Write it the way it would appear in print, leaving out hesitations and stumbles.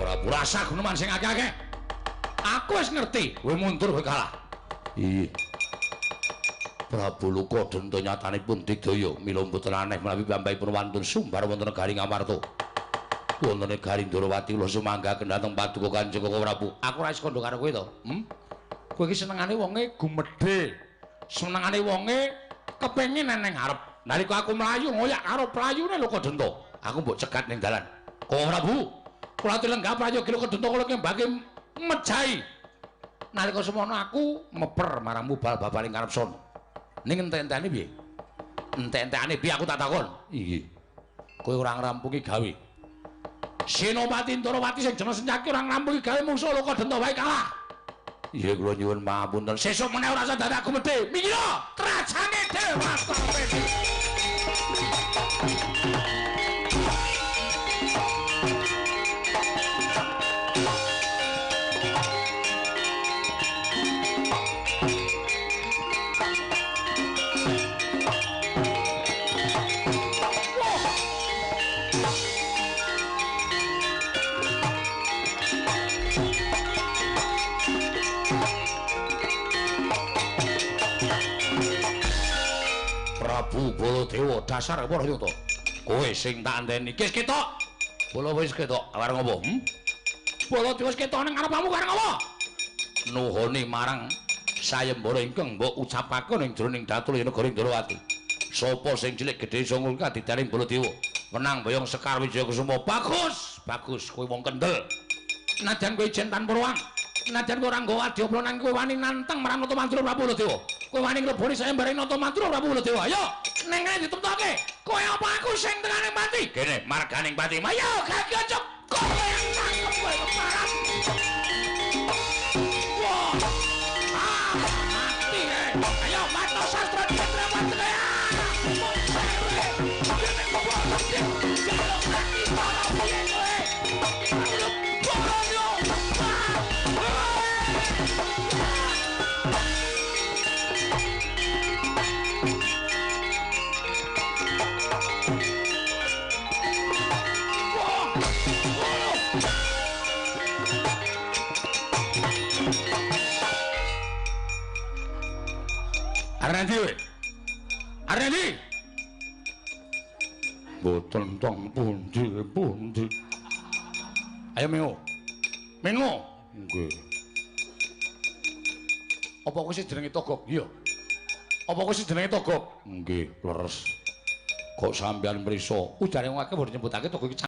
Prabu, rasa guneman sing akeh-akeh. Aku wis ngerti, kowe mundur kowe kalah. Iya. Prabu Lokadenta nyatanipun digdaya mila mboten aneh menawi piyambakipun wantun sumbar wonten negari Ngamarta. Wonten negari Ndorowati kula sumanggaken dhateng paduka Kanjeng Koko Prabu. Aku ora iso kandha karo kowe to. Kowe iki senengane wonge gumedhe. Senengane wonge kepengin eneng arep. Nalika aku mlayu ngoyak karo playune Lokadenta, aku mbok cegat ning dalan. Koko Prabu, kula lenggah prayogi Lokadenta kula kembake mejahi. Nalika semono aku meper marang mubal babaling karepsan. Ning entek-entekane piye? Entek-entekane piye aku tak takon? Iya. Kowe ora ngrampungi gawe. Senopati Ndorowati sing jeneng Senyaki ora ngrampungi gawe mungsuh Lokadenta wae kalah. Iya kula nyuwun pangapunten. Sesuk meneh ora usah dadak gumedhe. Minggir trajane Dewata Pedi. Prabu Baladewa dasar para nyata. Kowe sing tak anteni. Wis ketok. Bala wis ketok. Arep ngopo? Baladewa wis ketok ning ngarepmu arep ngopo? Nuhoni marang sayembara ingkang mbok ucapake ning jroning datul negara Ndorowati. Sapa sing cilik gedhe iso ngulka didane Baladewa. Menang boyong Sekar Wijaya Kusuma. Bagus, bagus kowe wong kendel. Najan kowe ijen tanpa ruang. Najan kowe ora nggawa adyapra nang kowe wani nantang marang Nata Mantra Prabu Baladewa. Kowe wani ngleboni sayembara Nata Mantra Prabu Baladewa. Ayo, ning kene ditemtoke. Kowe apa aku sing tekane pati? Kene marganing pati. Ayo, gagi aja kowe yang nangkep kowe keparat. Wah. Ah, mati. Ayo, mata sastra diterima kowe. Arep kowe? Arep ndi? Mboten teng pundi-pundi. Ayo Mingo. Mingo. Nggih. Apa kowe sing jenenge Togok? Iya. Apa kowe sing jenenge Togok? Nggih, leres. Kok sampean mrisa? Ujare wong akeh mbok nyebutake Togok iki